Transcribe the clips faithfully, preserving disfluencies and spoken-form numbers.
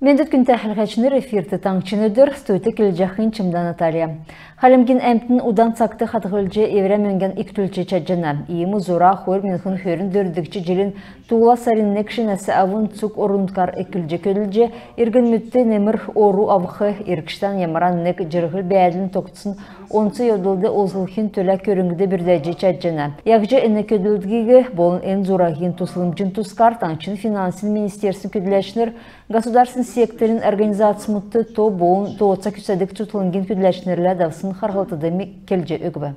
Мендвт, күндтә хәләһәчнр! Эфирт «Таңһчин өдр», студьд келҗәхнь Чимдә Наталья. Хальмгин әмтн удан цагт хадһлҗ, эврә мөңгән икдүлҗ чадҗана. Иим зура хойр миңһн хөрн дөрвдгч җилин туула сарин нег шинәс авн цуг орн-нутгар эклҗ көдлҗ, иргнмүдт немр ору авх, иргчдән ямаран нег җирһл-бәәдлин тогтсн онц йовдлд олзлхин төлә көрңгд бүрдәҗ чадҗана. Яһҗ эн көдлдгиг болн эн зураһин туслмҗин тускар таңһчин финансин министерствин көдләчнр, государственн секторин организацмудт, то болн тооца күцәдг цутхлңгин көдләчнрлә давсн харһлтд келҗ өгв.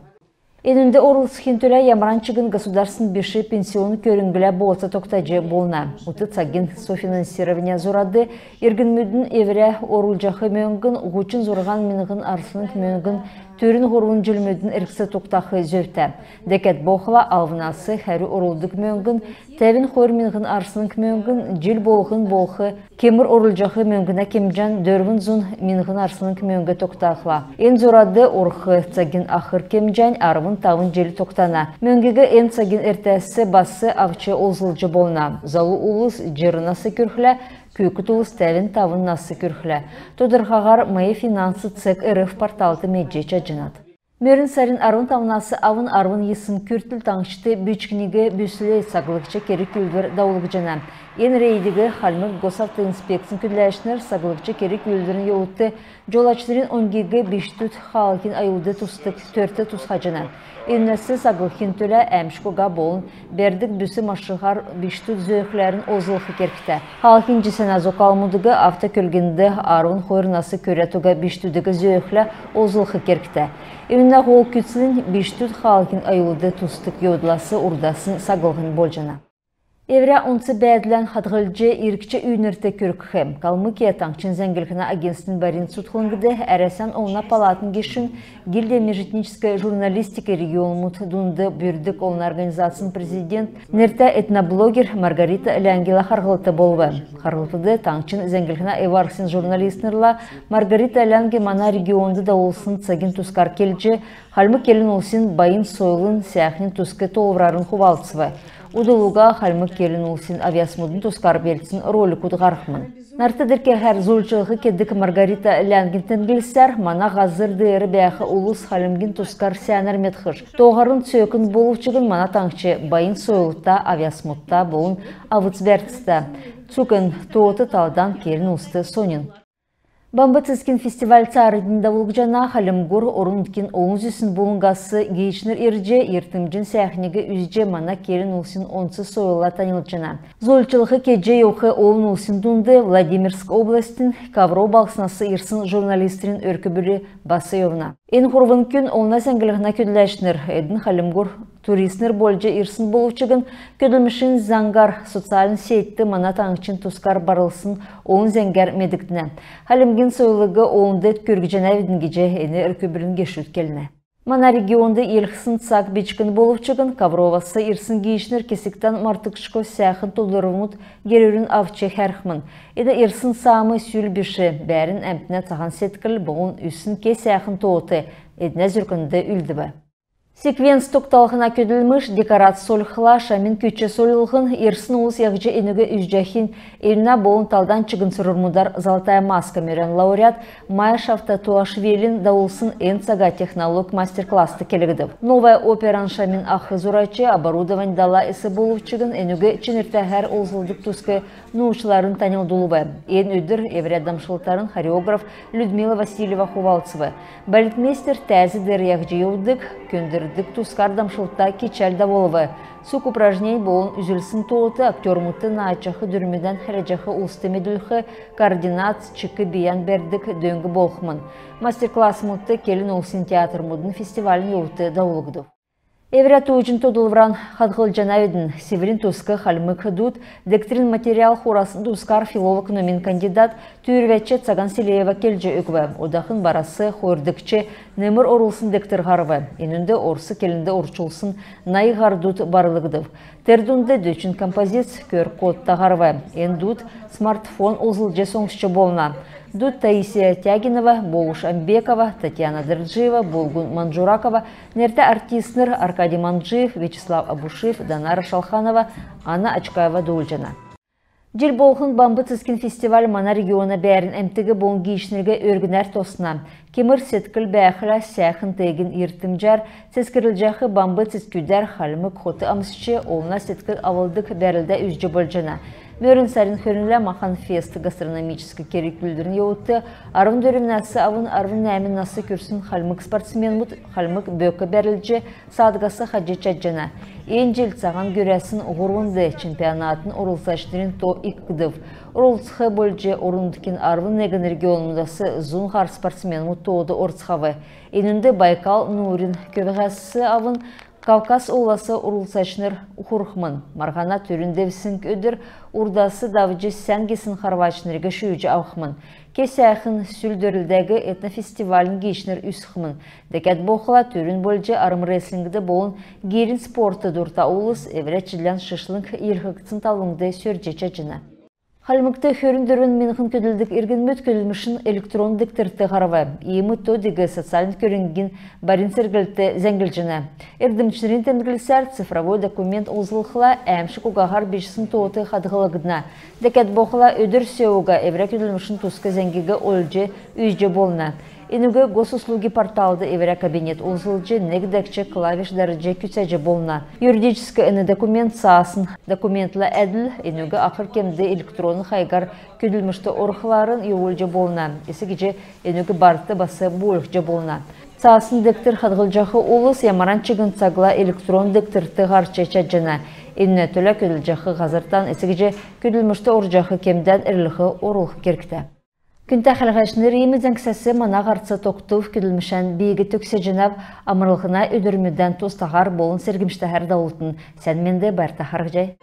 Энүнд орлцхин төлә ямаран чигн государственн биш пенсионн көрңлә бооца тогтаҗ болна. Ут цагин софинансирования зурад иргнмүдин эврә орулҗах мөңгн һучн зурһан миңһн арслң мөңгн түрүн һурвн җилмүдин эргцд тогтах зөвтә. Дәкәд болхла, алвнас хәрү орулдг мөңгн тәвн хойр миңһн арслң мөңгн, җил болһн болх кемр орулҗах мөңгнә кемҗән дөрвн зун миңһн арслң мөңг тогтахла, эн зурад орх цагин ахр кемҗәнь арвн тавн җил тогтана. Мөңгиг эн цагин эртәс бас авч олзлҗ болна. Залу улс җирн нас күрхлә, күүкд улс тәвн тавн нас күрхлә. Тодрхаһар «Мои финансы» цег эр эф порталд медҗ чадҗанат. Мөрн сарин арвн тавнас авн арвн йисн күртл таңһчд «Бичкниг бүсл» саглгч керг-үүлдвр давулгдҗана. Эн рейдиг Хальмг госавтоинспекцин көдләчнр саглгч керг-үүлдврин йовудт җолачнрин оньгиг бичкдүд хаалһин аюлд тусдг төрт тусхаҗана. Энүнәс саглхин төлә әәмшг уга болн бәрдг бүс машиһар бичкдүд зөөхләрн олзлх кергтә. Хаалһин җисәнә зокалмудыг автокөлгнд арвн хойр нас күрәд уга бичкдүдиг зөөхлә олзлх кергтә. Энүнә һол күцлнь бичкдүд хаалһин аюлд тусдг йовдлас урдаснь саглһн болҗана. Эврә онц бәәдлән хадһлҗ, иргч үйнрт күргх. «Калмыкия» таңһчин зәңгллһнә агентствин барин цутхлңд Әрәсән Олна палатын гешүн, гильдия межэтнической журналистики регионмуд дунд бүрдг олна организацин президент, нертә этноблогер Маргарита Ляньгилә харһлт болв. Харһлтд таңһчин зәңгллһнә эв-арһсин журналистнрлә Маргарита Ляньги мана регионд давулсн цагин тускар келҗ, хальмг келн улсин байн сойлын сәәхнин туск тоолврарн хувалцв. Удл уга хальмг келн улсин авъясмудын тускар белдсн роликуд һархмн. Нарт делкәһәр зуульчллһ кедг Маргарита Ляньгин темдглсәр, мана һазр деер бәәх улс хальмгин тускар сәәнәр медхш. Тооһарн цөөкн болв чигн, мана таңһч байн сойлта, авъясмудта болн авц-бәрцтә. Цуг эн тоот талдан келн улст соньн. «Бамб цецгин» фестиваль цааранднь давулгдҗана. Хальмгур орн-нутгин олн зүсн булңгас гиичнр ирҗ, йиртмҗин сәәхниг үзҗ, мана келн улсин онц сойлла таньлдҗана. Зуульчллһ кеҗ йовх олн улсин дунд Владимирск областин Ковров балһснас ирсн журналистнрин өрк-бүл бас йовна. Эн һурвн күн олна зәңгллһнә көдләчнр. Эдн Хальмгур туристнр болҗ ирсн болв чигн, көдлмшин заңгар социальн сетьд мана таңһчин тускар барлсн олн зәңгәр медгднә. Хальмгин сойлыг олнд күргҗәнәвидн гиҗ эн өрк-бүлин гешүд келнә. Мана регионд йилһсн цаг бичкн болв чигн, Ковровас ирсн гиичнр кесгтән мартгдшго сәәхн тодлврмуд герүрн авч хәрхмн. Эн ирсн саам сүл биш, бәәрн әмтнә цаһан седкл болн үзсн ке сәәхн тоот эднә зүркнд үлдв. Секвенц тогталһна көдлмш, декорац сольхла, шамин күч сольлһн, ирсн улс яһҗ энүг үзҗәхинь, энүнә болн талдан чигн сурврмудар «Золотая маска» мөрән лауреат Майя Шафтатуашвилин давулсн эн цага технолог мастер-класст келгдв. «Новая операн» шамин ах зурач оборудовань дала эс болв чигн, энүг чинртәһәр олзлдг туск нууцларн таньлдулв. Эн өдр эврә дамшлтарн хореограф Людмила Васильева хувалцв. Балетмейстер тәәз деер яһҗ йовдг, көндрдг тускар дамшлтта кичәл давулв. Цуг упражнень болн үзүлсн тоот актермудт наадҗах дүрмүдән хәләҗәх улст медүлх, координац, чик бийән бәрдг дөң болхмн. Мастер-классмудт келн улсин театрмудын фестивалин йовуд давулгдв. Эврә тууҗин тодлвран хадһлҗанавидн. Сиврин туск хальмг дуд дегтрин материал хурасн тускар филолог номин кандидат, түүрвәч Цаган Селеева келҗ өгв. Одахн барас хойрдгч немр орулсн дегтр һарв. Энүнд орс келнд орчулсн найн һар дуд барлгдв. Тер дунд дөчн композиц кю ар кодта һарв. Эн дуд смартфон олзлҗ соңсҗ болна. Дуд Таисия Тягинова, Болуш Амбекова, Татьяна Дорджиева, Булгун Манджуракова, нертә артистнр Аркадий Манджиев, Вячеслав Абушиев, Данара Шалханова, Анна Очкаева дуулҗана. Җил болһн Бамб цецгин фестиваль мана региона бәәрн әмтиг болн гиичнриг өргнәр тосна. Кемр седкл бәәхлә, сәәхн теегин йиртмҗәр цецгәрлҗәх бамб цецгүдәр хальмг хот амсч, олна седкл авлдг бәрлдә үзҗ болҗана. Мөрн сарин хөрнлә «Махан фест» гастрономическ керг-үүлдврин йовудт арвн дөрвнәс авн арвн нәәмн нас күрсн хальмг спортсменмүд хальмг бөк бәрлдҗ саадгас хаҗ чадҗана. Эн җил Цаһан Гүрәсн һурвн «Д» чемпионатын орлцачнрин то икдв. Орлцх болҗ орн-нутгин арвн негн регионмудас зун һар спортсменмүд тоод орцхав. Энүнд Байкал нуурин көвәһәс авн Кавказ улас орлцачнр хурхмн. Марһана түрүн девсңг өдр урдас давҗ сән гисн харвачнриг шүүҗ авхмн. Ке сәәхн сүл дөрлдәг этнофестивалин гиичнр үзхмн. Дәкәд болхла түрүн болҗ армрестлингд болн гирин спортд дурта улс эврә чидлән шишлң йилһгдсн талвңд сөрҗ чадҗана. Хальмгт хөрн дөрвн миңһн көдлдг иргнмүд көдлмшин электрон дегтрт һарв. Иим то-диг социальн көрңгин барин церглт зәңглҗәнә. Эрдмчнрин темдглсәр, цифровой документ олзлхла, әәмшг угаһар бичсн тоот хадһлгдна. Дәкәд болхла өдр сө уга эврә көдлмшин туск зәңгиг олҗ үзҗ болна. Энүг Госуслуги порталд эврә кабинет олзлҗ нег дәкҗ клавиш дарҗ күцәҗ болна. Юридическ эн документ цаасн документла әдл. Энүг ахр кемд электрон хайгар көдлмшт орхларн йовулҗ болна. Эс гиҗ энүг барт бас буулһҗ болна. Цаасн дегтр хадһлҗах улс ямаран чигн цагла электрон дегтрт һарч чадҗана. Энүнә төлә көдлҗәх һазртан, эс гиҗ көдлмшт орҗах кемдән эрлһ орулх кергтә. Күндтә хәләгчнр, иим зәңгсәс мана һарц тогтв. Көдлмшән би төгсәҗәнәв. Амрлһна өдрмүдән тустаһар болн сергмҗтәһәр давултн. Сән менд, байрта харһий.